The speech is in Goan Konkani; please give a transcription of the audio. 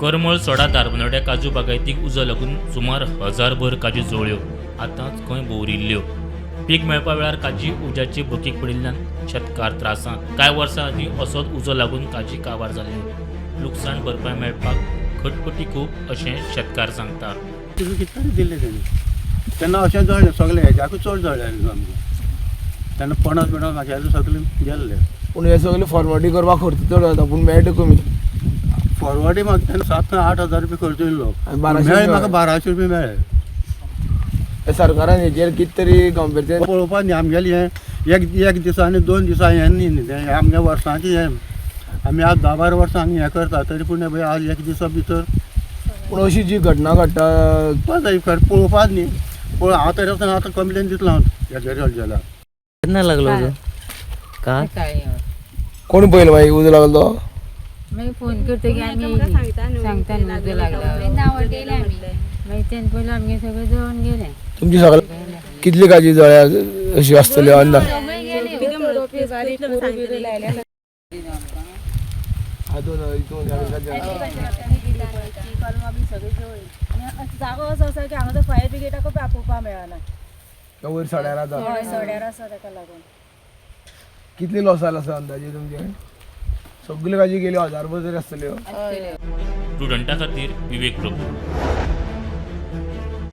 करमळ सडा धारबांदोड्या काजू बागायतीक उजो लागून सुमार हजारभर काजू जळ्यो, आतांच खंय भोंवरिल्ल्यो. पीक मेळपा वेळार काजी उज्याचे भकीक पडिल्ल्यान शेतकार त्रासांत. कांय वर्सां आदीं असोच उजो लागून काजी काबार जाल्ल्यो. लुकसाण भरपाय मेळपाक खटपटी खूब अशें शेतकार सांगता. तितून कितें तरी दिल्लें तेणी तेन्ना अशें जळ्ळें सगळें, हेज्याकूय चड जळ्ळें सामकें तेन्ना. पणस बिणस म्हाज्या सगळें गेल्लें. पूण हे सगळे फॉर्मेलिटी करपाक खर्च चड जाता, पूण मेळटा कमी. फॉरवर्डी म्हाका तेन्ना 7 ते 8 हजार रुपया खर्च येयल्लो. आनी 1200 मेळ्ळे म्हाका मेळ्ळे. 1200 रुपया मेळ्ळे. हे सरकारान हेजेर कितें तरी गंभीरतेन पळोवपाक न्ही आमगेलें हें एक एक दिसा आनी 2 दिसा हें न्ही न्ही तें आमगे वर्सांचें हें. आमी आज 10-12 वर्सां आमी हें करता, तरी पूण हें पळय आज एक दिसा भितर. पूण अशी जी घटना घडटा. पळय खरें पळोवपाक न्ही पळय. हांव तरी आसतना आतां कंप्लेन दितलो हांव हेजेर जेलार. केन्ना लागलो उजो का? सकाळी. कोण पयलो मागीर उजो लागलो तो? मागीर फोन करतकीर आमी सांगता न्हू उजो लागला. मागीर तेन्ना पयलीं आमगे सगळें जळून गेलें. तुमची सगळे कितली काजी जळ्या अशी आसतली अंदाज? हातून हितून. जागो असो आसा की हांगा फायर ब्रिगेडाकूय आपोवपा मेळना. वयर सड्यार आसा. हय, सड्यार आसा, ताका लागून. कितली लॉस जाला आसा अंदाजे तुमचे? सगळी काजी गेली, हजारभर तरी आसतल्यो. स्टुडंटा खातीर विवेक प्रभू.